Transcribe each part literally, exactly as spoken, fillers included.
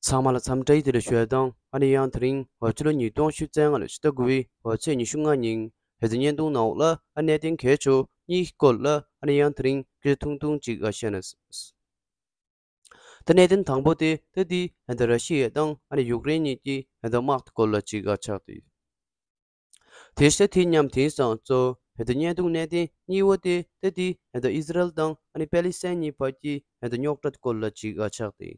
ཚང་མ་ལ་འཚམས་འདྲི་བདེ་ལེགས་ཞུ་ཡ་དང་། ཨ་ནི་ཡང་དེ་རིང་འོ་ཕྱི་ལོ་ཉིས་སྟོང་ཉི་ཤུ་རྩ་ལྔ་ལོའི་ཕྱི་ཟླ་དགུ་པའི་འོ་ཚེས་ཉི་ཤུ་ལྔ་ཉིན་ཧེ་ཙི་བརྙན་ཐུང་ནང་ལ་ཨ་གནད་དོན་གལ་ཆེ་བོ་གཉིས་ཀྱི་སྐོར་ལ་ཨ་ནི་ཡང་དེ་རིང་སྐད་ཆ་ཐུང་ཐུང་ཅིག་ཨ་བཤད་ན། ད་གནད་དོན་དང་པོ་དེ་ད་དེ་ཧེ་ཙི་ར་ཤི་ཡ་དང་ཨ་ནི་ཡུཀ་རེན་གཉིས་ཀྱི་ཧེ་ཙི་དམག་གི་སྐོར་ལ་ཅིག་ཨ་ཆགས་ཏེ། དེ་བཞིན་དེ་མཉམ་དེང་སང་གཙོ་བོ་ཧེ་ཙི་བརྙན་ཐུང་གནད་དོན་གཉིས་པོ་དེ་ད་དེ་ཧེ་ཙི་ཨི་ཟི་རལ་དང་ཨ་ནི་པེ་ལི་སི་ཐན་གཉིས་བར་གྱི་ཧེ་ཙི་རྙོག་དྲ་སྐོར་ལ་ཅིག་ཨ་ཆགས་ཏེ།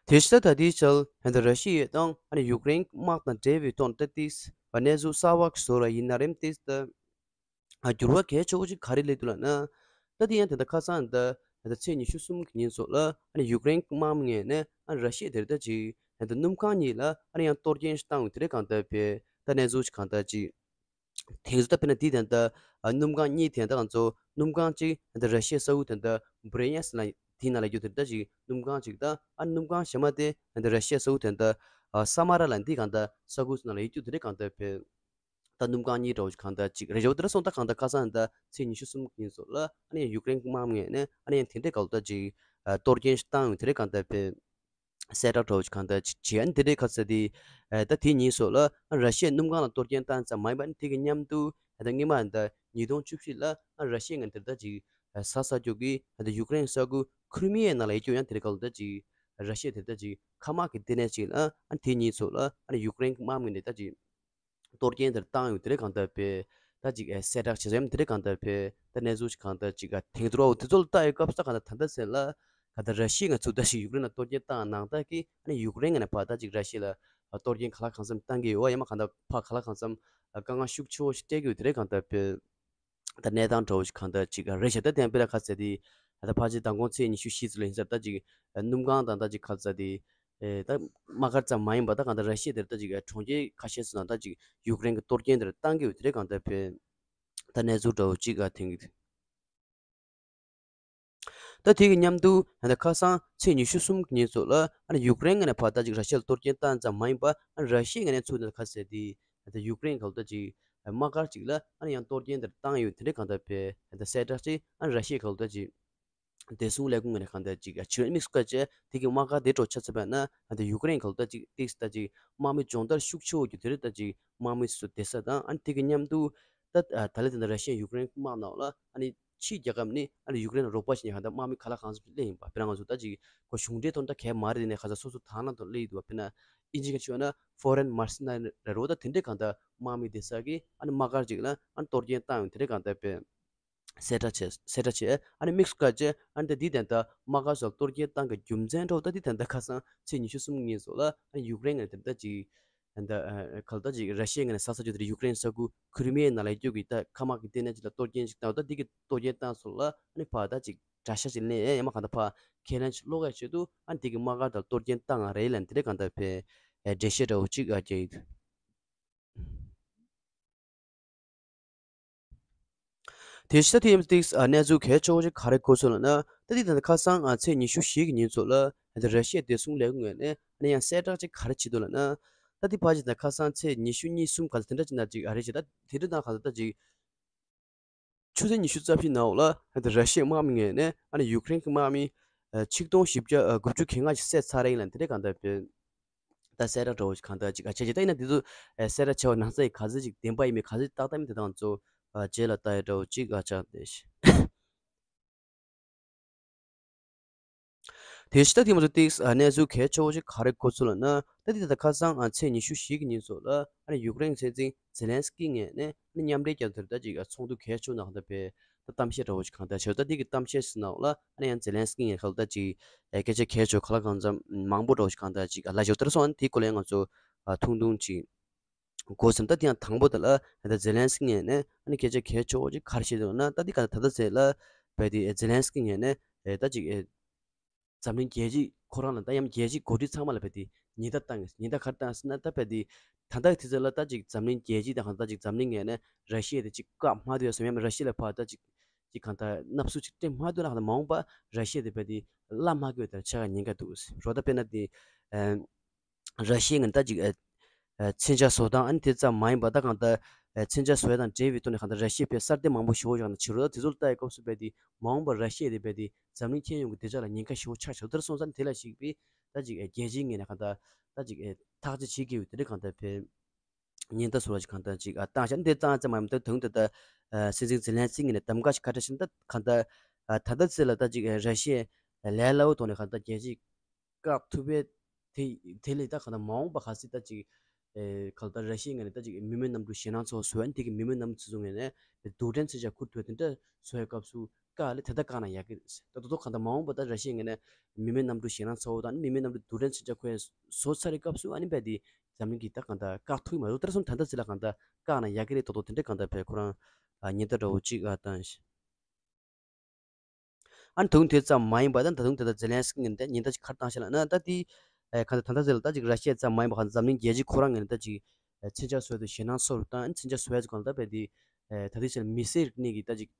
དེ་བཞིན་ད་ལྟའི་ཆར་ཧེ་ཙི་ར་ཤི་ཡ་དང་ཨ་ནི་ཡུཀ་རེན་དམག་དང་འབྲེལ་བའི་ཐོག་ད་ལྟའི་གནས་ཚུལ་གསར་བ་ཞིག་བཟོ་ར་ཡིན་ན་རེམ་ཏིས་ད། ཨ་འགྱུར་བ་གལ་ཆེ་བོ་ཞིག་ག་རེ་སླེབས་འདུག་ལབ་ན། ད་དེ་ཡང་དེ་འདྲ་ཁ་སང་ད་ད་ཚེས་ཉི་ཤུ་གསུམ་གྱི་ཉིན་སོགས་ལ་ཨ་ནི་ཡུཀ་རེན་དམག་མི་ངོས་ནས་ཨ་ནི་ར་ཤི་ཡ་དེར་ད་ཅིག་ད་སྣུམ་ཁང་གཉིས་ལ་ཨ་ནི་ཡང་གཏོར་སྐྱོན་ཞིག་བཏང་ཡོད་དེ་རེད། གང་ལྟར་བས་ད་གནས་ཚུལ་ཞིག་གང་ལྟར་ཅིག་དེང་སང་ད་དཔེར་ན་དེ་དེ་འདྲ་ཨ་སྣུམ་ཁང་གཉིས་དེ་འདྲ་གང་ཚོ་སྣུམ་ཁང་གཅིག་ད་ར་ཤི་ཡ་ས་ཁུལ་དེ་འདྲ་བྷི་རེ་ཡན་སི་ལ་དེའི་ནང་ལ་ཡོད་དེ་འདྲ་ཅིག་སྣུམ་ཁང་གཅིག་ད་ཨ་སྣུམ་ཁང་གཞན་མ་དེ་ད་ར་ཤི་ཡ་ས་ཁུལ་དེ་འདྲ་ཨ་ས་མ་ར་ལ་འདི་གང་ལྟར་ས་ཁུལ་ནང་ལ་ཡོད་རྒྱུ་དེ་རེད། གང་ལྟར་བས། ད་སྣུམ་ཁང་གཉིས་འདྲ་བོ་ཞིག་གང་ལྟར་ཅིག་རེད། ཇོ་དེ་འདྲ་སོང་ད་གང་ལྟར་ཁ་སང་ད་ཚེས་ཉི་ཤུ་གསུམ་ཉིན་སོགས་ལ་ཨ་ནི་ཡུཀ་རེན་དམག་མི་ངོས་ནས་ཨ་ནི་ཡང་དེ་འདྲའི་གང་ལྟར་ཅིག་ཨ་གཏོར་སྐྱོན་ཞིག་བཏང་ཡོད་དེ་རེད། གང་ལྟར་བས་གསལ་བསྒྲགས་འདྲ་བོ་ཞིག་གང་ལྟར་ཅིག་བྱས། ཨ་ནི་དེ་འདྲའི་ཁ་ས་དེ་ཨ་ད་དེའི་ཉིན་སོགས་ལ་ཨ་ར་ཤི་ཡའི་སྣུམ་ཁང་ལ་གཏོར་སྐྱོན་བཏང་ཙམ་མ་ཡིན་པ་ཨ་ནི་དེ་གི་མཉམ་དུ་ཨ་ད་སྔོན་མ་ཨ་ད་ཉིས་སྟོང་བཅུ་བཞི་ལ་ཨ་ར་ཤི་ཡ་ངོས་ནས་དེ་ལྟར་ཅིག་ཨ་ས་ས་རྒྱུག་གི་ཨ་ད་ཡུཀ་རེན་ས་ཁུལ་ཁི་རི་མི་ཡའི་ནང་ལ་ཡོད་རྒྱུ་ཡང་དེ་རེད། གང་ལྟར་ཅིག་ར་ཤི་ཡ་དེ་ལྟར་ཅིག་མཁའ་དམག་གི་ལྟེ་གནས་ཅིག་ལ་ཨ་ནི་དེའི་ཉིན་སོགས་ལ་ཨ་ནི་ཡུཀ་རེན་གྱི་དམག་མི་ངོས་ནས་ད་ཅིག་གཏོར་སྐྱོན་དེར་བཏང་ཡོད་དེ་རེད། གང་ལྟར་བས་ད་ཅིག་ཨེ་གསལ་བསྒྲགས་བྱེད་ཙམ་དེ་རེད། གང་ལྟར་བས་ད་གནས་ཚུལ་ཞིག་གང་ལྟར་ཅིག་ཨ་དེང་དུ་རོ་དེ་ཚོ་ལ་ལྟ་ཡོད་སྐབས་སུ་གང་ལྟར་ད་ལྟ་ཟེར་ལ་གང་ལྟར་ར་ཤི་ཡ་ང་ཚོ་ད་ཞིག་ཡུཀ་རེན་ལ་གཏོར་སྐྱོན་བཏང་ནང་ལྟར་གྱི་ཨ་ནི་ཡུཀ་རེན་ངོས་ནས་ཕར་ད་ཅིག་ར་ཤི་ཡ་ལ་གཏོར་སྐྱོན་ག་ལ་གང་འཚམ་བཏང་གི་ཡོད། ཡང་མ་གང་ལྟར་ཕར་ག་ལ་གང་འཚམ་དཀའ་ངལ་ཤུགས་ཆེ་བོ་ཞིག་སྤྲད་ཀྱི་ཡོད་དེ་རེད། གང་ལྟར་བས། ད་གནས་སྟངས་འདྲ་བོ་ཞིག་གང་ལྟར་ཅིག་རེད་ཤག་ད་དེ་ཡང་དཔེར་ན་ཁ་ཟེར་དེ་ད་ཕལ་ཆེར་མདང་དགོང་ཚེས་ཉི་ཤུ་བཞི་ཚོ་ལ་ཡིན་ས་ད་ཅིག་སྣུམ་ཁང་དང་ད་ཅིག་ཁ་ཟེར་དེ་ད་དམག་སྒར་ཙམ་མ་ཡིན་པ་ད་གང་ལྟར་ར་ཤི་ཡ་དེར་ད་ཅིག་གྲོང་ཁྱེར་ཁ་ཤས་སུ་ན་ད་ཅིག་ཡུཀ་རེན་གྱི་གཏོར་སྐྱོན་དེར་བཏང་གི་ཡོད་དེ་རེད། གང་ལྟར་བས་ད་གནས་ཚུལ་འདྲ་བོ་ཅིག་ག་ཐེངས་ད་དེ་གི་མཉམ་དུ་ད་ཁ་སང་ཚེས་ཉི་ཤུ་གསུམ་གྱི་ཉིན་སོགས་ལ་ཨ་ནི་ཡུཀ་རེན་ངོས་ནས་ཕར་ད་ཅིག་ར་ཤི་ཡ་ལ་གཏོར་སྐྱོན་བཏང་ཙམ་མ་ཡིན་པ་ཨ་ནི་ར་ཤི་ཡའི་ངོས་ནས་ཚུར་ད་ཁ་ཟེར་དེ་ད་ཡུཀ་རེན་ག་ལ་ད་ཅིག་དམག་སྒར་ཅིག་ལ་ཨ་ནི་ཡང་གཏོར་སྐྱོན་དེར་བཏང་ཡོད་དེ་འདྲ་གང་ལྟར་བས་ད་གསལ་བསྒྲགས་ཅིག་ཨ་ནི་ར་ཤི་ཡའི་ག་ལ་ད་ཅིག་བདེ་སྲུང་ལས་ཁུངས་ངོས་ནས་གང་ལྟར་ཅིག་ཨ་ཕྱི་དམིགས་སུ་བཀར་བྱས་དེ་གི་དམག་སྒར་དེ་འདྲ་ཆགས་ཚར་བས་ན་ཨ་ད་ཡུཀ་རེན་ག་ལ་ད་ཅིག་ཏིག་ད་ཅིག་དམག་མི་སྦྱོང་བརྡར་ཤུགས་ཆེ་བོ་རྒྱུ་དེ་རེད། ད་ཅིག་དམག་མི་སུ་བསྡད་ས་དང་ཨ་ནི་དེ་གི་མཉམ་དུ་ད་ད་ལན་དེ་ན་ར་ཤི་ཡ་ཡུཀ་རེན་དམག་ནང་ལ་ཨ་ནི་ཕྱིའི་རྒྱལ་ཁབ་ནི་ཨ་ནི་ཡུཀ་རེན་ལ་རོགས་པ་བྱེད་མཁན་གང་ལྟར་དམག་མི་ག་ལ་གང་འཚམ་སླེབས་ཡིན་པ། དཔེར་ན་ང་ཚོ་ད་ཅིག་གོ་གཞུང་འབྲེལ་ཐོག་ད་གས་མ་རེད། དེ་ནས་ག་ས་སོ་སོ་དང་བླངས་ཐོག་སླེབས་ཡོད་པ། དཔེར་ན་ཨིན་ཇི་སྐད་ཆ་བྱས་ན་ཕོ་རེན་མར་སི་ནེ་རི་རེད་བ། ད་དེ་འདྲས་གང་ལྟར་དམག་མི་བསྡད་ས་གི་ཨ་ནི་དམག་སྒར་ཅིག་ལ་ཨ་ནི་གཏོར་སྐྱོན་བཏང་ཡོད་དེ་འདྲས་གང་ལྟར་བས་གསལ་བསྒྲགས་བྱས་གསལ་བསྒྲགས་བྱས། ཨ་ནི་དམིགས་སུ་བཀར་བྱས་ཨ་ནི་ད་འདི་དེ་འདྲ་དམག་སྒར་སོགས་གཏོར་སྐྱོན་བཏང་གི་རྒྱུ་མཚན་འདྲ་བོ་ད་འདི་དེ་འདྲ་ཁ་སང་ཚེས་ཉི་ཤུ་གསུམ་ཉིན་སོགས་ལ་ཨ་ནི་ཡུཀ་རེན་ངོས་ནས་དེ་འདྲ་ཅིག་ད་ལྟ་ཨ་ག་ལ་ད་ཅིག་ར་ཤི་ཡའི་ངོས་ནས་ས་ས་ཆ་དེར་ཡུཀ་རེན་ས་ཁུལ་ཁི་རི་མི་ཡའི་ནང་ལ་ཡོད་རྒྱུ་གི་ད་མཁའ་དམག་གི་ལྟེ་གནས་ཅིག་ལ་གཏོར་སྐྱོན་ཅིག་བཏང་། ད་འདི་གི་གཏོར་སྐྱོན་བཏང་སོང་ལ་ཨ་ནི་ཕར་ད་ཅིག་དགྲ་ཤ་ཅིག་ལེན་ཡ་མ་གང་ལྟར་ཕར་ཁས་ལེན་ཅིག་སློག་ཡ་ཆེད་དུ་ཨ་ནི་འདི་གི་དམག་སྒར་དང་གཏོར་སྐྱོན་བཏང་ང་རེད་ལབ་ནས་དེ་འདྲ་གང་ལྟར་བས་འགྲེལ་བཤད་འདྲ་བོ་ཅིག་ཨ་རྒྱག་ཡོད། དེ་ཕྱི་ད་ཐེངས་ཏིག་ཨ་གནས་ཚུལ་གལ་ཆེ་བོ་ཅིག་ག་རེ་གོ་སོང་ལབ་ན། ད་འདི་ད་ལྟ་ཁ་སང་ཨ་ཚེས་ཉི་ཤུ་བཞི་གི་ཉིན་ཚོ་ལ་ད་ར་ཤི་ཡའི་བདེ་སྲུང་ལས་ཁུངས་ངོས་ནས་ཨ་ནི་ཡང་གསལ་བསྒྲགས་ཅིག་ག་རེ་བྱེད་འདུག་ལབ་ན། ད་འདི་ཕལ་ཆེར་ད་ཁ་སང་ཚེས་ཉི་ཤུ་གཉིས་གསུམ་ག་ཚོད་དེ་འདྲ་ཅིག་ན་ཅིག་ཨ་རེ་བྱེད། ད་དེ་འདྲ་ན་ག་ཚོད་ད་ཅིག་ཆུ་ཚོད་ཉི་ཤུ་རྩ་བཞི་ནང་ལ་ད་ར་ཤི་ཡའི་དམག་མི་ངོས་ནས་ཨ་ནི་ཡུཀ་རེན་གྱི་དམག་མི་ཨ་ཆིག་སྟོང་བཞི་བརྒྱ་དགུ་བཅུ་གོ་ལྔ་ཞིག་བསད་ཚར་ཡིན་ལབ་དེ་འདྲ་གང་ལྟར་བས། ད་གསལ་བསྒྲགས་འདྲ་བོ་ཞིག་གང་ལྟར་ཅིག་ཨ་བྱས་ཅིག་ད་ཡིན་ན་འདི་ཚོ་ཨ་གསལ་བསྒྲགས་བྱས་པ་ནང་ཚན་ག་ཚོད་ཅིག་བདེན་པ་ཡིན་མིན་ག་ཚོད་ཏག་ཏག་མིན་དེ་དང་ཚོ་ཨ་རྗེས་ལ་ལྟ་ཡ་འདྲ་བོ་ཅིག་ཨ་ཆགས་བསྡད་ཤག་དེ་ཕྱི་ད་ཐེངས་མ་ཚོ་ཏིག་ཨ་གནས་ཚུལ་གལ་ཆེ་བོ་ཞིག་ག་རེ་གོ་ཚུལ་ལབ་ན། ད་འདི་ད་ལྟ་ཁ་སང་ཨ་ཚེས་ཉི་ཤུ་བཞི་གི་ཉིན་སོགས་ལ་ཨ་ནི་ཡུཀ་རེན་སྲིད་འཛིན་ཛེ་ལན་སི་ཀི་ངོས་ནས་ཨ་ནི་མཉམ་འབྲེལ་རྒྱལ་ཚོགས་ད་ཅིག་ཨ་ཚོགས་འདུ་གལ་ཆེ་ནང་ད་བས། ད་གཏམ་བཤད་འདྲ་བོ་ཞིག་གང་ལྟར་བྱས། ད་འདི་གི་གཏམ་བཤད་ཟེར་ནའང་ལ་ཨ་ནི་ཡང་ཛེ་ལན་སི་ཀི་ངས་ཁ་ལ་ད་ཅིག་ཨེ་སྐད་ཆ་གལ་ཆེ་ག་ལ་གང་འཚམ་མང་པོ་འདྲ་བོ་ཞིག་གང་ལྟར་ཅིག་ལབ་ཡོད། དེར་སོང་ཨ་ནི་དེའི་སྐོར་ལ་ཡང་ང་ཚོ་ཨ་ཐུང་ཐུང་ཅིག་གོ་སོང་། ད་དེ་ཡང་དང་པོ་དེ་ལ་ད་ཛེ་ལན་སི་ཀི་ངོས་ནས་ཨ་ནི་སྐད་ཆ་གལ་ཆེ་བོ་ཅིག་ག་རེ་བཤད་འདུག་ན། ད་འདི་ག་ད་ད་ཟེར་ལ་བས་དེ་ཛེ་ལན་སི་ཀི་ངོས་ནས་ཨེ་ད་ཅིག་ཨེ། འཛམ་གླིང་རྒྱལ་སྤྱི་ཁོ་རང་ལ་ད་ཡང་རྒྱལ་སྤྱིའི་འགོ་ཁྲིད་ཚང་མ་ལ་བས་དེ་ཉེན་བརྡ་བཏང་ངེས། ཉེན་བརྡ་ག་རེ་བཏང་ཟེར་ན། ད་བས་དེ་ད་ལྟ་དེ་ཚོ་ལ་ད་ཅིག་འཛམ་གླིང་རྒྱལ་སྤྱི་དང་གང་ད་ཅིག་འཛམ་གླིང་ངོས་ནས་ར་ཤི་ཡ་དེ་ཅིག་བཀག་མ་ཐུབ་ཡ་བཟོ་ཡ་མེད། ར་ཤི་ཡ་ལ་ཕར་ད་ཅིག་ཅིག་གང་ད་མནའ་བསུ་ཅིག་སྤྲད་མ་ཐུབ་ན་གང་ད་མ་འོངས་པ་ར་ཤི་ཡ་དེ་བས་དེ་བླ་མ་དགོས་དར་ཆགས་ཉེན་ཁ་འདུག་རོ། ད་དཔེར་ན་དེ་ཨ་ར་ཤི་ཡ་ངོས་ནས་ད་ཅིག་ཨ་ཨ་མཚོན་ཆ་བཟོ་སྟངས་ཨ་ནི་དེ་ཙམ་མ་ཡིན་པ་ད་གང་ད་ མཚོན་ཆ་བཟོ་ཡ་དང་འབྲེལ་བའི་ཐོག་ནས་གང་ལྟར་ར་ཤི་ཡས་པའི་སྲ་བརྟན་མང་པོ་ཞེ་པོ་ཅིག་གང་ལྟར་བྱེད་རོགས། ད་དེ་ཚོ་ལ་ལྟ་ཡི་སྐབས་སུ་རྦད་དེ་མ་འོངས་པར་ར་ཤི་ཡ་དེ་རྦད་དེ་འཛམ་གླིང་ཁྱོན་ཡོངས་ཀྱི་བདེ་འཇགས་ལ་ཉེན་ཁ་ཞེ་པོ་ཆགས་ཆགས་འདུག། དེ་སོང་ཙང་དེ་ལ་གཞིགས་པའི་ད་ཅིག་རྒྱལ་སྤྱིའི་ངོས་ནས་གང་ལྟར་ད་ཅིག་ཐག་གཅོད་བྱེད་དགོས་ཡོད་དེ་འདྲ་གང་ལྟར་བྱས། ཉེན་བརྡ་བཟོ་བ་ཞིག་གང་ལྟར་ཅིག་ཨ་བཏང་བཞག་འདི་ཙང་ཙང་མ་ཡིན་པ་ད་དུང་ད་ལྟ་ཨ་སྲིད་འཛིན་ཛེ་ལན་སི་ཀི་ངོས་ནས་གདམ་ག་ཞིག་ག་འདྲ་ཞིག་ད་གང་ལྟར་ཨ་ད་ལྟ་ཚེ་ལ་ད་ཅིག་ཨ་ར་ཤི་ཡས་ལས་སླ་བོ་ཐོག་ནས་གང་ལྟར་རྒྱལ་སྤྱིའི་བཀག་ཐུབ་པའི་དེ་དེ་ལས་ད་གང་ལྟར་མ་འོངས་པ་ག་སྲིད་ད་ཅིག་ཨེ་གང་ལྟར་ར་ཤི་ཡའི་ངོས་ནས་ད་ཅིག་མི་མེད་གནམ་གྲུ་ཞེད་སྣང་ཚ་བོ་བཟོ་ཡ་ནི་དེ་གི་མི་མེད་གནམ་གྲུ་ཚོ་ངོས་ནས་རྡུལ་ཕྲན་མཚོན་ཆ་ཁུར་ཐུབ་པ་དེ་འདྲ་བཟོ་ཡའི་སྐབས་སུ་བཀག་ལས་དེ་ལྟར་བཀག་ན་ཡག་གི་རེད། ད་དོ་དོ་གང་ལྟར་མ་འོངས་པ་ད་ར་ཤི་ཡའི་ངོས་ནས་མི་མེད་གནམ་གྲུ་ཞེད་སྣང་ཚ་བོ་དང་མི་མེད་གནམ་གྲུ་རྡུལ་ཕྲན་མཚོན་ཆ་ཁོས་བཟོ་ཚར་བའི་སྐབས་སུ་ཨ་ནི་རྦད་དེ་འཛམ་གླིང་གིས་ད་གང་ལྟར་བཀག་ཐུབ་ཀྱི་མ་རེད། ད་རེས་སོང་ད་ལྟ་ཚེ་ལ་གང་ལྟར་བཀག་ན་ཡག་གི་རེད། ཏོག་ཏོག་དེ་འདྲ་གང་ལྟར་བས་ཁོ་རང་ཉེན་བརྡ་འདྲ་བོ་གཅིག་ཨ་བཏང་ཞིག་ཨ་ནི་དུང་དེ་ཙམ་མ་ཡིན་པ་ད་ད་དུང་དེ་ལྟར་ཛེ་ལན་སི་ཀི་ངོས་ནས་ཉེན་བརྡ་ཅིག་ག་རེ་བཏང་ཤག་ལབ་ན་ད་དེ་གང་ལྟར་ད་ལྟ་ཚེ་ལ་ད་ཅིག་ར་ཤི་ཡ་ཙམ་མ་ཡིན་པ་གང་འཛམ་གླིང་རྒྱལ་སྤྱི་ཁོ་རང་ངོས་ནས་ད་ཅིག་མཚོན་ཆ་བཟོ་ཡ་དེ་ཞེད་སྣང་ཚ་བོ་རུ་བཏང་། ཨ་ནི་མཚོན་ཆ་བཟོ་གང་ལྟར་རྦད་དེ་ད་དུང་ཚེ་ལ་མི་སེར་རིག་གནས་ཀྱི་ད་ཅིག་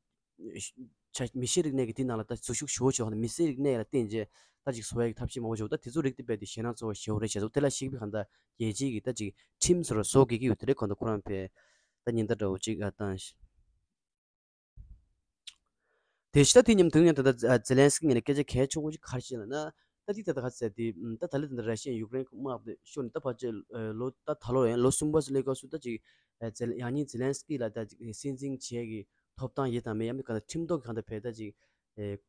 ཆ་མི་ཤེས་རིག་གནས་ཀྱི་དེ་ནང་ལ་ད་འཛུལ་ཞུགས་ཞུ་བ་ཞུ་བ་དང་མི་སེར་རིག་གནས་ལ་བརྟེན་རྗེས་ད་ཅིག་བཟོ་ཡ་གི་ཐབས་ཤེས་མང་པོ་ཞིག་ད་དེ་ཚོ་རིགས་དེ་རྦད་དེ་ཞེད་སྣང་ཚ་བོ་ཞེ་པོ་རེད་བྱས་སོང་། དེ་ལ་གཞིགས་པའི་གང་ལྟར་རྒྱལ་སྤྱིའི་གི་ད་ཅིག་ཁྲིམས་བཟོ་ར་བཟོ་དགོས་ཀྱི་ཡོད་དེ་རེད། གང་ལྟར་ཁོ་རང་བས་ད་ཉེན་བརྡ་འདྲ་བོ་ཅིག་ཨ་བཏང་ཞིག་དེ་ཕྱི་ད་དེ་མཉམ་དུ་ཡང་ད་ལྟ་ཛེ་ལན་སི་ཀི་ངོས་ནས་སྐད་ཆ་གལ་ཆེ་བོ་ཅིག་ག་རེ་བཤད་ལབ་ན། ད་དེ་ད་ལྟ་ག་ཚད་དེ་ད་ད་ལྟ་ད་ལྟ་ར་ཤི་ཡ་ཡུཀ་རེན་དམག་དེ་ཤོར་ནས་ད་ཕལ་ཆེར་ལོ་ད་ད་ལོ་ཡང་ལོ་གསུམ་པ་ཙམ་སླེབས་སྐབས་སུ་ད་ཅིག་ཛེ་ཡང་སྙིང་ཛེ་ལན་སི་ཀི་ལ་ད་ཅིག་སྲིད་འཛིན་བྱེད་ཀྱི་ཐོབ་ཐང་ཡོད་དམ་མེད་ཡང་མིན་གང་ལྟར་ཁྲིམས་ཐོག་གི་གང་ལྟར་བས་ད་ཅིག་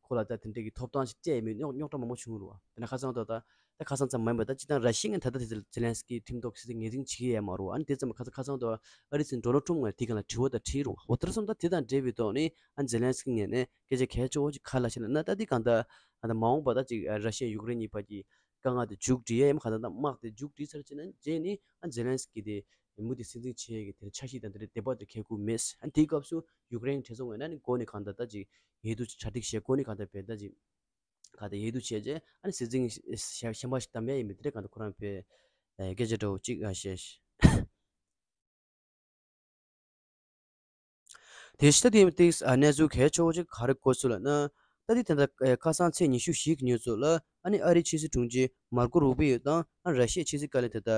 ཁོ་ལ་ད་དེ་འདྲ་གི་ཐོབ་ཐང་ཞིག་སྤྲད་ཡོད་མེད་རྙོག་རྙོག་དྲ་མང་པོ་བྱུང་རུང་བ། དེ་ན་ཁ་སང་ད་ད་ད་ཁ་སང་ཙམ་མ་ཡིན་པ་ད་སྤྱིར་བཏང་ར་ཤི་ཡ་ངོས་ནས་ད་ལྟ་དེ་ཛེ་ལན་སི་ཀི་ཁྲིམས་ཐོག་སྲིད་འཛིན་ངོས་འཛིན་བྱེད་ཀྱི་ཡོད་མ་རེད་བ། ཨ་ནི་དེ་ཙམ་ཁ་སང་ཁ་སང་ད་ཨ་རིའི་སྲིད་འཛིན་ཌོ་ནལ་ཊམ་ངོས་ནས་དེ་ག་ལ་དྲི་བ་ད་དྲིས་རུང་བ། འོ་དེར་སོང་ད་དེ་དང་འབྲེལ་བའི་ཐོག་ནས་ཨ་ཛེ་ལན་སི་ཀི་ངོས་ནས་སྐད་ཆ་གལ་ཆེ་བོ་ཅིག་ག་རེ་ལབ་ཤག་ལབ་ན། ད་དེ་གང་ལྟར་ཨ་ད་མ་འོངས་པ་ད་ཅིག་ར་ཤི་ཡ་ཡུཀ་རེན་གཉིས་བར་གྱི་དཀའ་ངལ་དེ་མཇུག་སྒྲིལ་ཡ་ཡིན་གང་ལྟར་ད་དམག་དེ་མཇུག་སྒྲིལ་ཚར་རྗེས་ན་རྗེས་ནས་ཨ་ཛེ་ལན་སི་ཀི་དེ་མུ་མཐུད་སྲིད་འཛིན་བྱེད་ཡ་གི་དེར་འཆར་གཞི་དང་དེ་འདྲའི་འདོད་པ་དེ་འཁྱེར་ཁུལ་མེད། ཨ་དེའི་སྐབས་སུ་ཡུཀ་རེན་གྲོས་ཚོགས་ངོས་ནས་ཨ་ནི་འགོ་ནས་གང་ལྟར་ད་ཅིག་འོས་བསྡུ་གྲ་སྒྲིག་བྱས་འགོ་ནས་གང་ལྟར་བས་ད་ཅིག་ག་དེ་འོས་བསྡུ་བྱས་རྗེས་ཨ་ནི་སྲིད་འཛིན་གཞན་པ་ཞིག་བདམས་ཡ་ཡིན་པའི་དེ་འདྲ་གང་ལྟར་ཁོ་རང་བས་སྐད་ཆ་འདྲ་བོ་གཅིག་བཤད། དེ་ཕྱི་ད་དེ་ཏིག་གནས་ཚུལ་གལ་ཆེ་བོ་ཅིག་ག་རེ་གོ་སོང་ལབ་ན། ད་དེ་ད་ལྟ་ཁ་སང་ཚེས་ཉི་ཤུ་བཞི་གི་ཉིན་ཚོ་ལ་ཨ་ནི་ཨ་རིའི་ཕྱི་སྲིད་དྲུང་ཆེ་མར་ཀོ་རུ་པི་ཡོ་དང་ཨ་ར་ཤི་ཡའི་ཕྱི་སྲིད་བཀའ་བློན་ད་ལྟ་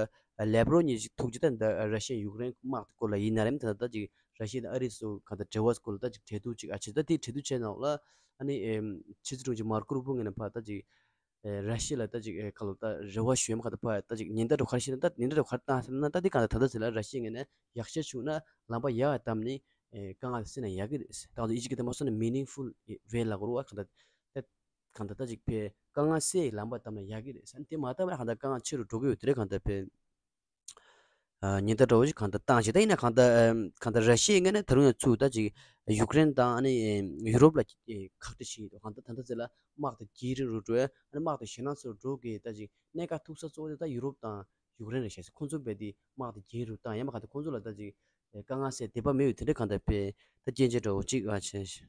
ལེབ་རོ་གཉིས་ཐུག་རྗེས་ད་ད་ར་ཤི་ཡ་ཡུཀ་རེན་དམག་དེ་སྐོར་ལ་ཡིན་ན་རེད་ད་ད་ཅིག་ར་ཤི་ཡ་དང་ཨ་རི་སོགས་གང་ལྟར་འབྲེལ་བ་སྐོར་ལ་ད་ཅིག་གྲོས་བསྡུར་ཅིག་ཨ་ཆེ་ད་དེ་གྲོས་བསྡུར་བྱས་ནང་ལ་ཨ་ནི་ཕྱི་སྲིད་དྲུང་ཆེ་མར་ཀོ་རུ་པི་ཡོ་ངོས་ནས་ཕར་ད་ཅིག་ཨེ་ར་ཤི་ཡ་ལ་ད་ཅིག་ཨེ་ག་ལོ་ད་རེ་བ་ཞུ་ཡ་མ་ག་ད་ཕ་ད་ཅིག་ཉེན་བརྡ་འདྲ་ག་རེ་ཞིག་ད་ཉེན་བརྡ་འདྲ་ག་རེ་བཏང་ཟེར་ན། ད་འདི་གང་ལ་ད་ལྟ་ཟེར་ལ་ར་ཤི་ཡའི་ངོས་ནས་ཡག་ཤ་བྱུང་ན་ལམ་པ་ཡག་བདམས་ནས་ཨེ་དཀའ་ངལ་སེལ་ན་ཡག་གི་རེད། ད་ང་ཚོ་ཨི་ཇི་གི་ད་མ་སོང་ན་meaningful way ལ་གོ་རུ་བ་གང་ད་ད་གང་ད་ད་ཅིག་ཕེ་དཀའ་ངལ་སེལ་ཡི་ལམ་པ་བདམས་ན་ཡག་གི་རེད་ཟེར། དེ་མ་ལྟ་བ་གང་ད་དཀའ་ངལ་ཆེ་རུ་འགྲོ་གི་ཡོད་དེ་རེད། གང་ད་ཕེ་ཉེན་བརྡ་འདྲ་བོ་ཞིག་གང་ལྟར་བཏང་ཞིག་ད་ཡིན་ན་གང་ལྟར་གང་ལྟར་ར་ཤི་ཡའི་ངོས་ནས་ད་རུང་ཡང་ཚུར་ད་ཅིག་ཡུཀ་རེན་དང་ཨ་ནི་ཡུ་རོབ་ལ་ཁག་དཀྲི་བྱེད་ཀྱི་འདུག་གང་ལྟར་ད་ལྟ་ཚེ་ལ་དམག་དེ་རྒྱས་རིམ་རུ་འགྲོ་ཡ་ཨ་ནི་དམག་དེ་ཞེད་སྣང་ཚོར་འགྲོ་གི་ད་ཅིག་གནད་འགག་ཐུག་ས་གཙོ་བོ་དེ་ད་ཡུ་རོབ་དང་ཡུཀ་རེན་རེད་ཤག་ཁོང་ཚོ་རྦད་དེ་དམག་དེ་རྒྱས་རུ་བཏང་ཡ་མ་གང་ལྟར་ཁོང་ཚོ་ལ་ད་ཅིག་དཀའ་ངལ་སེལ་འདོད་པ་མེད་ཡོད་དེ་འདྲ་གང་ལྟར་དཔེ་ད་སྐྱོན་ཆ་འདྲ་བོ་ཅིག་ཨ་བྱས་ཤག་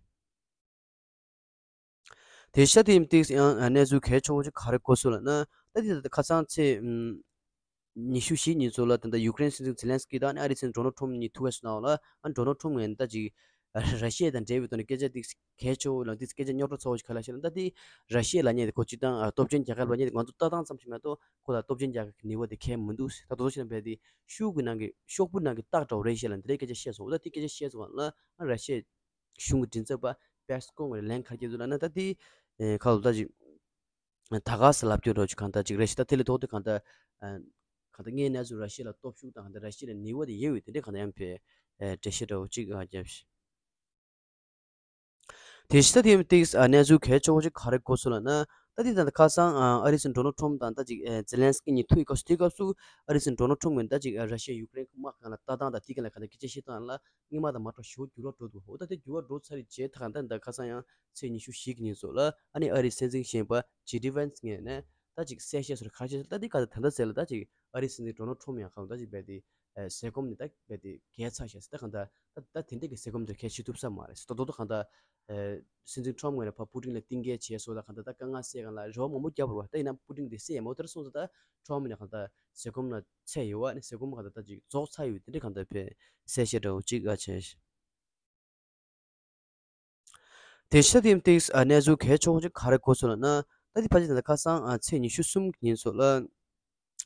དེ་ཤ་དེ་ཡིན་ཏིག་ཡང་གནས་ཚུལ་གལ་ཆེ་བོ་ཅིག་ག་རེ་གོ་སོང་ལབ་ན། ད་དེ་ད་ཁ་སང་ཚེས་ཉི་ཤུ་བཞི་ཉིན་ཚོ་ལ་ད་ལྟ་ཡུཀ་རེན་སྲིད་འཛིན་ཛེ་ལན་སི་ཀི་དང་ཨ་རིའི་སྲིད་འཛིན་ཌོ་ནལ་ཊམ་གཉིས་ཐུག་ཡ་སོང་ནའང་ལ་ཨ་ཌོ་ནལ་ཊམ་ངོས་ནས་ད་ཅིག་ར་ཤི་ཡ་དང་འབྲེལ་བའི་ཐོག་ནས་སྐད་ཆ་ཏིག་གལ་ཆེ་བོ་ལ་ཏིག་སྐད་ཆ་རྙོག་དྲ་ཚ་བོ་ཞིག་ག་ལ་ཤེས་ན། ད་དེ་ར་ཤི་ཡ་ལབ་མཁན་དེ་ཁོ་སྤྱིར་བཏང་སྟོབས་ཆེན་རྒྱལ་ཁབ་ལབ་མཁན་དེ་ང་ཚོ་ལྟ་སྟངས་ཙམ་ཞིག་མ་གཏོགས་ཁོ་ལ་སྟོབས་ཆེན་རྒྱལ་ཁབ་ཀྱི་ནུས་པ་དེ་གང་ཡང་མི་འདུག་ད་དོ་དོ་ཞིག་ན་རྦད་དེ་ཤུགས་ཀྱི་ནང་གི་ཤོག་བུ་ནང་གི་རྟགས་འདྲ་བོ་རེད་ཤག་ལབ་འདི་འདྲའི་སྐད་ཆ་བཤད་སོང་། འོ་ད་དེ་སྐད་ཆ་བཤད་སོང་བ་ལ་ཨ་ར་ཤི་ཡ་གཞུང་གི་མགྲིན་ཚབ་པ་པེ་སི་ཀོ་ངོས་ལན་ག་རེ་བརྒྱབ་འདུག་ལབ་ན། ད་དེ་ཨེ་ཁ་ལོ་ད་ཅིག་ད་ག་ས་ལབ་རྒྱུ་འདྲ་ཅིག་གང་ལྟར་ཅིག་རེད་ཤག་ད་དེ་ལས་ཐོག་དེ་གང་ལྟར་ཨ་གང་ལྟར་དངོས་གནས་སུ་ར་ཤི་ཡ་ལ་སྟོབས་ཤུགས་དང་གང་ལྟར་ར་ཤི་ཡ་ལ་ནུས་པ་དེ་ཡོད་པའི་དེ་འདྲའི་གང་ལྟར་ཡང་ཕེ་ཨེ་འགྲེལ་བཤད་འདྲ་བོ་ཅིག་ཨ་བརྒྱབ་ཤག་དེ་ཤི་ད་དེ་ཏིག་གནས་ཚུལ་གལ་ཆེ་བོ་ཅིག་ག་རེ་གོ་སོང་ལབ་ན། ད་དེ་ད་ཁ་སང་ཨ་རིའི་སྲིད་འཛིན་ཌོ་ནལ་ཊམ་དང་ད་ཅིག་ཨེ་ཛེ་ལན་སི་ཀི་གཉིས་ཐུག་ཡི་སྐབས་སུ་དེའི་སྐབས་སུ་ཨ་རིའི་སྲིད་འཛིན་ཌོ་ནལ་ཊམ་ངོས་ནས་ད་ཅིག་ཨ་ར་ཤི་ཡ་ཡུཀ་རེན་དམག་སྒང་ལ་ལྟ་སྟངས་དང་དེའི་སྒང་ལ་གང་ལྟར་སྐད་ཆ་བཤད་སྟངས་ལ་སྔོན་མ་དང་མ་འདྲ་བ་ཞེ་པོ་འགྱུར་བ་འགྲོ་འདུག་འོ་ད་དེ་འགྱུར་བ་འགྲོ་ཚར་རྗེས་ད་གང་ལྟར་ད་ཁ་སང་ཡང་ཚེས་ཉི་ཤུ་བཞི་གི་ཉིན་ཚོ་ལ་ཨ་ནི་ཨ་རིའི་སྲིད་འཛིན་གཞོན་པ་ཇེ་ཌི་ཝན་སི་ངོས་ནས་ད་ཅིག་གསལ་བཤད་སོགས་ག་རེ་བྱས་ད་དེ་ག་ད་ད་ལྟ་ཟེར་ལ་ད་ཅིག་ཨ་རིའི་སྲིད་འཛིན་ཌོ་ནལ་ཊམ་ཡང་གང་ད་ཅིག་རྦད་དེ་ཨེ་ཟས་སྐོམ་ནི་ད་རྦད་དེ་རྒྱལ་ཚར་ཤག་ཟེར། ད་གང་ད་ད་ད་དེ་འདྲ་གི་ཟས་སྐོམ་དེ་གལ་ཆེ་ཐུབ་ས་མ་རེད་ཟེར། ད་དོ་དོ་གང་ད་ཨེ་སྲིད་འཛིན་ཊམ་ངོས་ནས་ཕར་པུ་ཏིན་ལ་གཏིང་སྐྱེལ་བྱས་སོང་། ད་གང་ད་ད་དཀའ་ངལ་སེལ་གང་ལ་རེ་བ་མང་པོ་བརྒྱབ་རེད་བ། ད་ཡིན་ན་པུ་ཏིན་དེ་སེལ་ཡ་མ་འོ་དེར་སོང་ཙང་ད་ཊམ་ངོས་ནས་གང་ད་ཟས་སྐོམ་ལ་ཚད་ཡོད་བ་ནི་ཟས་སྐོམ་གང་ད་ད་ཅིག་རྫོགས་ཚར་ཡོད་དེ་འདྲ་གང་ད་ཕེ་གསལ་བཤད་འདྲ་བོ་ཅིག་ཨ་བྱས། དེ་ཤ་དེ་ཏིག་གནས་ཚུལ་གལ་ཆེ་བོ་ཅིག་ག་རེ་གོ་སོང་ལབ་ན། ད་དེ་ཕལ་ཆེར་ད་ཁ་སང་ཚེས་ཉི་ཤུ་གསུམ་གི་ཉིན་ཚོ་ལ་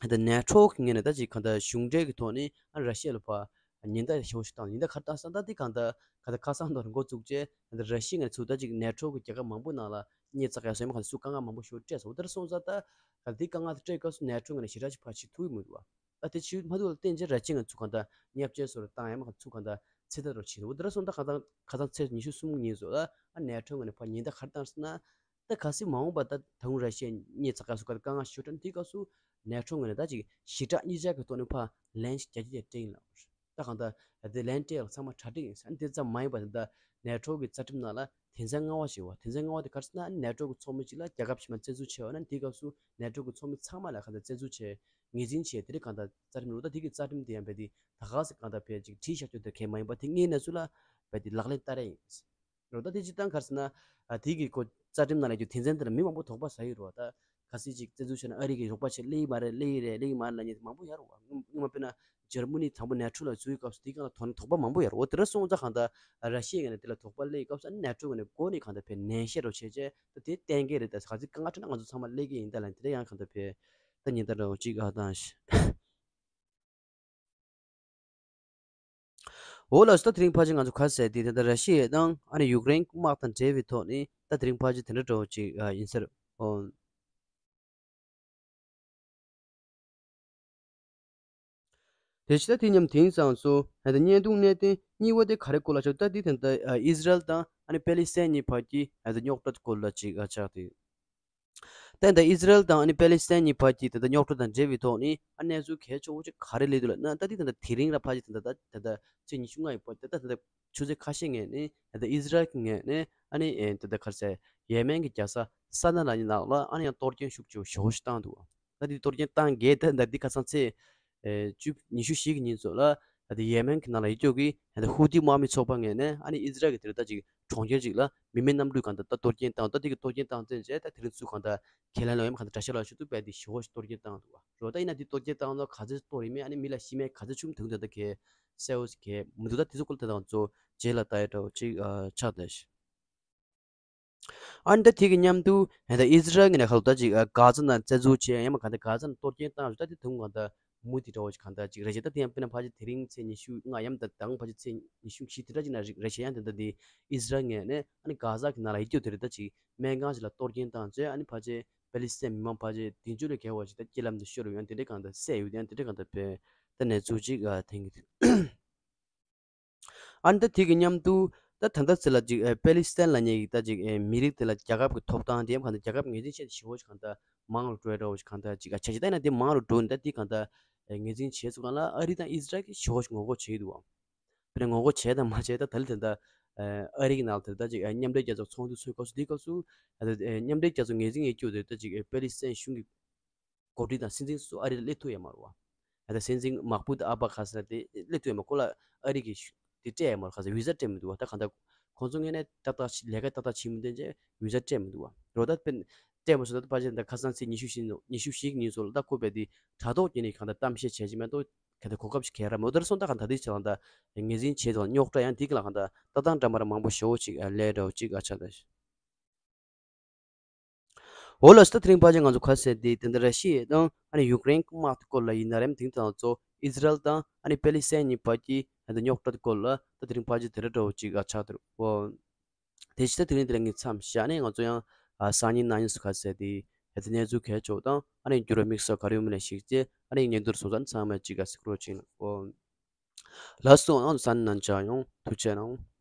ད་ནེ་ཊོ་གི་ངོས་ནས་ད་ཅིག་གང་ལྟར་གཞུང་འབྲེལ་གྱི་ཐོག་ནས་ཨ་ར་ཤི་ཡ་ལ་ཕར་ ཉེན་བརྡ་ཞེ་པོ་ཞིག་བཏང་། ཉེན་བརྡ་ག་རེ་བཏང་ཟེར་ན། ད་དེ་གང་ལྟར་ག་ད་ཁ་སང་དང་འགོ་བཙུགས་བྱས། ད་ར་ཤི་ཡ་ངོས་ནས་ཚུར་ད་ཅིག་ནེ་ཊོ་གི་རྒྱལ་ཁབ་མང་པོ་ནང་ལ་མེ་བཙག་ཡ་སོགས་མ་ག་ཚོད་དཀའ་ངལ་མང་པོ་ཞིག་སྤྲད་སོང་། དེ་སོང་ཙང་ད་ག་དེ་དཀའ་ངལ་དེ་སྤྲད་སྐབས་སུ་ནེ་ཊོ་ངོས་ནས་ཞེ་དྲག་ཅིག་ཕར་བྱེད་ཐུབ་ཀྱི་མི་འདུག་བ། ད་དེ་བྱེད་མ་ཐུབ་ལ་བརྟེན་བྱས་ར་ཤི་ཡ་ངོས་ནས་ཚུར་གང་ལྟར་བརྙས་བཅོས་སོགས་རེ་བཏང་ཡ་མ་ག་ཚུར་གང་ལྟར་ཚེ་ཐར་རོགས་བྱེད་འདུག། དེ་འདྲ་སོང་ད་ཁ་སང་ཁ་སང་ཚེས་ཉི་ཤུ་གསུམ་ཉིན་སོགས་ལ་ཨ་ནེ་ཊོ་ངོས་ནས་ཕར་ཉེན་བརྡ་ག་རེ་བཏང་ཟེར་ན། ད་གལ་སྲིད་མ་འོངས་པ་ད་ད་རུང་ར་ཤི་ཡས་མེ་བཙག་ཡ་སོགས་ག་དཀའ་ངལ་ཞིག་འཕྲད་ན། དེའི་སྐབས་སུ་ནེ་ཊོ་ངོས་ནས་ད་ཅིག་ཞི་དྲག་གཉིས་ཆར་གྱི་ཐོག་ནས་ཕར་ལན་ཞིག་རྒྱག་རྒྱུ་དེ་སྤྲད་ཡིན་ལབ། ད་གང་ལྟར་དེ་ལན་སྤྲད་ཡོད་ཚང་མ་གྲ་སྒྲིག་ཡིན་ཟེར། ཨ་ནི་དེ་ཙམ་མ་ཡིན་པར་ད་ལྟ་ནེ་ཊོ་གི་རྩ་ཁྲིམས་ནང་ལ་དོན་ཚན་ལྔ་པ་ཞིག་ཡོད་པ། དོན་ཚན་ལྔ་པ་དེ་ག་རེ་ཟེར་ན། ཨ་ནི་ནེ་ཊོ་གི་ཚོགས་མི་གཅིག་ལ་རྒྱལ་ཁབ་གཞན་པ་བཙན་འཛུལ་བྱས་པ་ན། དེའི་སྐབས་སུ་ནེ་ཊོ་གི་ཚོགས་མི་ཚང་མ་ལ་གང་ལྟར་བཙན་འཛུལ་བྱས་ངོས་འཛིན་བྱས། དེ་རིང་གང་ལྟར་རྩ་ཁྲིམས་རེད། ད་དེ་གི་རྩ་ཁྲིམས་དེ་ཡང་རྦད་དེ་ད་ག་ཟེ་གང་ལྟར་རྦད་ཅིག་བྲིས་བཞག་རྒྱུ་དེ་གང་ཡང་མ་ཡིན་པ། དེ་དངོས་གནས་ཚུལ་ལ་རྦད་དེ་ལག་ལེན་བསྟར་ཡ་ཡིན། རེད། ད་དེ་སྤྱིར་བཏང་ག་རེ་ཟེར་ན། ཨ་དེ་གི་ཁོ་རྩ་ཁྲིམས་ནང་ལ་ཡོད་རྒྱུ་དོན་ཚན་དེ་ལ་མི་མང་པོ་དོགས་པ་ཟ་ཡི་རེད་བ། ད་གལ་སྲིད་ཅིག་བཙན་འཛུལ་བྱས་ན་ཨ་རི་གི་རོགས་པ་བྱས་སླེབས་ཀྱི་མ་རེད། སླེབས་ཀྱི་རེད། སླེབས་ཀྱི་མ་རེད་ལབ་མཁན་དེ་མང་པོ་ཡོད་རེད་བ། སྔོན་སྔོན་མ་དཔེར་ན་འཇར་མ་ནི་དང་པོ་ནེ་ཊོ་ལ་འཛུལ་བའི་སྐབས་སུ་དེའི་སྒང་ལ་དོགས་ན་དོགས་པ་མང་པོ་ཡོད་རེད། འོ་དེ་འདྲ་སོང་ཙང་གང་ལྟར་ར་ཤི་ཡའི་ངོས་ནས་དེ་ལ་དོགས་པ་སླེབས་སྐབས་སུ་ཨ་ནི་ནེ་ཊོ་ངོས་ནས་འགོ་ནས་གང་ལྟར་ཕར་ནན་བཤད་རོགས་བྱས་བྱས། ད་དེ་གཏན་འཁེལ་རེད། ད་ག་ཚོད་དཀའ་ངལ་འཕྲད་ན་ང་ཚོ་ཚང་མ་སླེབས་ཀྱི་ཡིན་ད་ལབ་ནས། དེ་འདྲ་ཡང་གང་ལྟར་ཕར་ད་ཉེན་བརྡ་འདྲ་བོ་ཅིག་ཨ་བཏང་ཞིག་འོ་ལགས་སོ། ད་དེ་རིང་ཕལ་ཆེར་ང་ཚོ་ག་རེ་ཟེར་དེ། ད་ལྟ་ར་ཤི་ཡ་དང་ཨ་ནི་ཡུཀ་རེན་དམག་དང་འབྲེལ་བའི་ཐོག་ནས་ད་དེ་རིང་ཕལ་ཆེར་དེ་འདྲ་འདྲ་བོ་ཅིག་ཨ་ཡིན་ས་རེད། འོ། དེ་བྱས་ད་དེ་མཉམ་དེང་སང་སོ་ད་ལྟ་བརྙན་ཐུང་གནད་དོན་གཉིས་པ་དེ་ག་རེ་སྐོར་ལ་ཆགས། ད་དེ་ད་ལྟ་ཨ་ཨི་ཟི་རལ་དང་ཨ་ནི་པེ་ལི་སི་ཐན་གཉིས་བར་གྱི་ད་ལྟ་རྙོག་དྲ་སྐོར་ལ་ཅིག་ཨ་ཆགས་ཏེ། ད་ལྟ་ཨི་ཟི་རལ་དང་ཨ་ནི་པེ་ལི་སི་ཐན་གཉིས་བར་གྱི་ད་ལྟ་རྙོག་དྲ་དང་འབྲེལ་བའི་ཐོག་ནས་ཨ་གནས་ཚུལ་གལ་ཆེ་བོ་ཅིག་ག་རེ་སླེབས་འདུག་ལབ་ན། ད་ལྟའི་ད་ལྟ་དེ་རིང་ར་ཕལ་ཆེར་ད་ལྟ་ད་ལྟ་ཚེས་ཉི་ཤུ་ལྔ་ཡི་བར་ད་ལྟ་ད་ལྟ་ཆུ་ཚོད་ཁ་ཤས་སྔོན་ནས་ད་ལྟ་ཨི་ཟི་རལ་གྱི་ངོས་ནས་ཨ་ནི་ད་ལྟ་ག་རེ་ཟེར་ཡེ་མེན་གྱི་རྒྱལ་ས་ས་ན་ལབ་མཁན་ནང་ལ་ཨ་ནི་ཡང་གཏོར་སྐྱོན་ཤུགས་ཆེ་བོ་ཞེ་པོ་ཞིག་བཏང་འདུག་ད་ལྟའི་གཏོར་སྐྱོན་བཏང་གས་ད་ལྟ་འདི་ཁ་སང་ཚེས་ཨེ་བཅུ་ཉི་ཤུ་བཞི་གི་ཉིན་ཚོ་ལ་ད་ལྟ་ཡེ་མེན་གྱི་ནང་ལ་ཡོད་རྒྱུ་གི་ད་ལྟ་ཧུ་ཐི་དམག་མི་ཚོགས་པ་ངོས་ནས་ཨ་ནི་ཨི་ཟི་རལ་གྱི་དེ་རེད་ད་ཅིག་གྲོང་ཁྱེར་ཅིག་ལ་མི་མེད་གནམ་གྲུས་གང་ལྟར་ད་གཏོར་སྐྱོན་བཏང་། ད་དེ་གི་གཏོར་སྐྱོན་བཏང་ཚུན་ཆད་ད་དེ་རིང་ཚུར་གང་ལྟར་ཁས་ལེན་ལ་ཡོད་མ་གང་ལྟར་དྲག་ཤོས་ལ་ཞུ་གཏུག་པས་དེ་ཞེ་པོ་ཞིག་གཏོར་སྐྱོན་བཏང་འདུག་བ། རོ་ད་ཡིན་ན་དེ་གཏོར་སྐྱོན་བཏང་ནོ་ག་ཚོད་གཏོར་ཡིན་མིན་ཨ་ནི་མི་ལ་ཤི་རྨས་ག་ཚོད་བྱུང་མི་འདུག་ད་ལྟ་གས་གསལ་བོ་ཞིག་གས་མི་འདུག་ད་དེ་ཚོ་སྐོར་ལ་ད་ང་ཚོ་རྗེས་ལ་ལྟ་ཡ་འདྲ་བོ་ཅིག་ཨ་ཆགས་བསྡད་ཤག་ཨ་ནི་ད་དེ་གི་མཉམ་དུ་ད་ཨི་ཟི་རལ་ངོས་ནས་ཁ་ལོ་ད་ཅིག་ཨ་གྷ་ཛ་ནང་བཙན་འཛུལ་བྱས་ཡང་མ་གང་ལྟར་གྷ་ཛ་ནང་གཏོར་སྐྱོན་བཏང་ཞུ་ད་དེ་དུང་གང་ལྟར་མུ་མཐུད་འདྲ་བོ་ཞིག་གང་ལྟར་ཅིག་རེད་ཤག་ད་དེ་ཡང་དཔེར་ན་ཕལ་ཆེར་དེ་རིང་ཚེས་ཉི་ཤུ་ལྔ་ཡང་ད་དང་ཕལ་ཆེར་ཚེས་ཉི་ཤུ་བཞི་དེ་འདྲ་ཅིག་ནང་རེད་ཤག་ཡང་དེ་ད་དེ་ཨི་ཟི་རལ་ངོས་ནས་ཨ་ནི་གྷ་ཛ་གི་ནང་ལ་ཡོད་རྒྱུ་དེ་རེད་ད་ཅིག་སྨན་ཁང་ཞིག་ལ་གཏོར་སྐྱོན་བཏང་བྱས་ཨ་ནི་ཕལ་ཆེར་པེ་ལི་སི་ཐན་མི་མང་ཕལ་ཆེར་བདུན་ཅུ་ལས་བརྒལ་བ་ཞིག་ད་རྐྱེན་ལམ་དུ་ཤོར་ཡོད། ཡང་དེ་འདྲ་གང་ལྟར་བསད་ཡོད། ཡང་དེ་འདྲ་གང་ལྟར་བས་ད་གནས་ཚུལ་ཅིག་ཨ་ཐོན་གྱི་འདུག་ཨ་ནི་ད་དེ་གི་མཉམ་དུ་ད་ད་ལྟ་ཚེ་ལ་ཅིག་ཨེ་པེ་ལི་སི་ཐན་ལབ་མཁན་གྱི་ད་ཅིག་ཨེ་མི་རིགས་དེ་ལ་རྒྱལ་ཁབ་ཀྱི་ཐོབ་ཐང་དེ་ཡང་གང་ལྟར་རྒྱལ་ཁབ་ངོས་འཛིན་བྱས་ཏེ་ཞེ་པོ་ཞིག་གང་ལྟར་མང་རུ་འགྲོ་ཡ་འདྲ་བོ་ཞིག་གང་ལྟར་ཅིག་ཨ་ཆ་ཅིག་ད་ཡིན་ན་དེ་མང་རུ་འགྲོ་ནི་ད་དེ་གང་ལྟར་ཨེ་ངོས་འཛིན་བྱས་ཚུལ་སྒང་ལ་ཨ་རི་དང་ཨི་ཟི་རལ་གྱིས་ཞེ་པོ་ཞིག་ངོ་རྒོལ་བྱས་ཀྱི་འདུག་བ། དཔེར་ན་ངོ་རྒོལ་བྱས་དང་མ་བྱས་ད་ད་ལྟ་ད་ལྟ་ཨ་རི་གི་ནང་ལ་ད་ལྟ་ཅིག་ཨེ་མཉམ་འབྲེལ་རྒྱལ་ཚོགས་ཚོགས་འདུ་ཚོགས་སྐབས་སུ་དེའི་སྐབས་སུ་ཨ་ད་ཨེ་མཉམ་འབྲེལ་རྒྱལ་ཚོགས་ངོས་འཛིན་ཡོད་རྒྱུ་དེ་ད་ཅིག་ཨེ་པེ་ལི་སི་ཐན་གཞུང་གི་འགོ་ཁྲིད་དང་སྲིད་འཛིན་སོ་སོ་ཨ་རི་ལ་སླེབས་ཐུབ་ཡོད་མ་རེད་བ། ད་ལྟ་སྲིད་འཛིན་མག་པུད་ཨ་བྷ་ཁ་ཟེར་དེ་སླེབས་ཐུབ་ཡོད་མ་རེད། ཁོ་ལ་ཨ་རི་གི་ཤུ་དེ་སྤྲད་ཡོད་མ་རེད། ཁ་ཟེར་བི་ཟ་སྤྲད་མི་འདུག་བ། ད་གང་ལྟར་ཁོང་ཚོ་ངོས་ནས་ཏག་ཏག་ལས་ཀ་ཏག་ཏག་བྱེད་མི་འདུག་ཅེས་བི་ཟ་སྤྲད་མི་འདུག་བ། རོ་ད་དཔེར་སྤྲད་མ་སོང་ད་ཕལ་ཆེར་ད་ཁ་སང་ཚེས་ཉི་ཤུ་བཞི་ཉིན་ཉི་ཤུ་བཞི་གི་ཉིན་སོགས་ལ་ད་ཁོ་བས་དེ་དྲ་ཐོག་བརྒྱུད་ནས་གང་ལྟར་གཏམ་བཤད་བྱས་ཀྱི་མེད་དོ། གལ་ཏེ་གོ་སྐབས་ཤིག་གས་ར་མོ་དེར་སོང་ད་གང་ད་དེ་ཆེ་ལང་ད་ངོས་འཛིན་བྱས་དང་རྙོག་དྲ་ཡང་དེ་གི་ལ་གང་ད་ལྟ་སྟངས་འདྲ་མ་ར་མང་པོ་ཞེ་པོ་ཅིག་ལས་འདྲ་བོ་ཅིག་ཨ་ཆགས་ད། འོ་ལགས་སོ། ད་དེ་རིང་ཕལ་ཆེར་ང་ཚོ་ག་ཟེར་དེ་དེ་འདྲ་ར་ཤི་ཡ་དང་ཨ་ནི་ཡུཀ་རེན་དམག་དེ་སྐོར་ལ་ཡིན་ན་རེམ། དེང་དང་ཚོ་ཨི་ཟི་རལ་དང་ཨ་ནི་པེ་ལི་སི་ཐན་གཉིས་བར་གྱི་ཨ་ད་རྙོག་དྲ་དེ་སྐོར་ལ་ད་དེ་རིང་ཕལ་ཆེར་དེ་འདྲ་འདྲ་བོ་ཅིག་ཨ་ཆགས་འདུག་འོ། དེ་བྱས་ད་དེ་རིང་དེ་ལ་ངས་མཚམས་བཞག་ནས་ང་ཚོ་ཡང་ཨ་སང་ཉིན་གནངས་ཉིན་སུ་ག་ཟེར་དེ་ཨ་ད་གནས་ཚུལ་གལ་ཆེ་བོ་དང་ཨ་ནི་འགྱུར་བ་དམིགས་བསལ་ག་རེ་ཡོད་མེད་ལ་གཞིགས་བྱས་ཨ་ནི་ཉིན་ཐོ་སོང་ཙང་ཚང་མས་ཅིག་ཨ་གཟིགས་རོགས་བྱེད་ཨོ། ལགས་སོ། ཨང་སང་ཉིན་ནང་མཇལ་ཡོང་། ཐུགས་རྗེ་གནང་།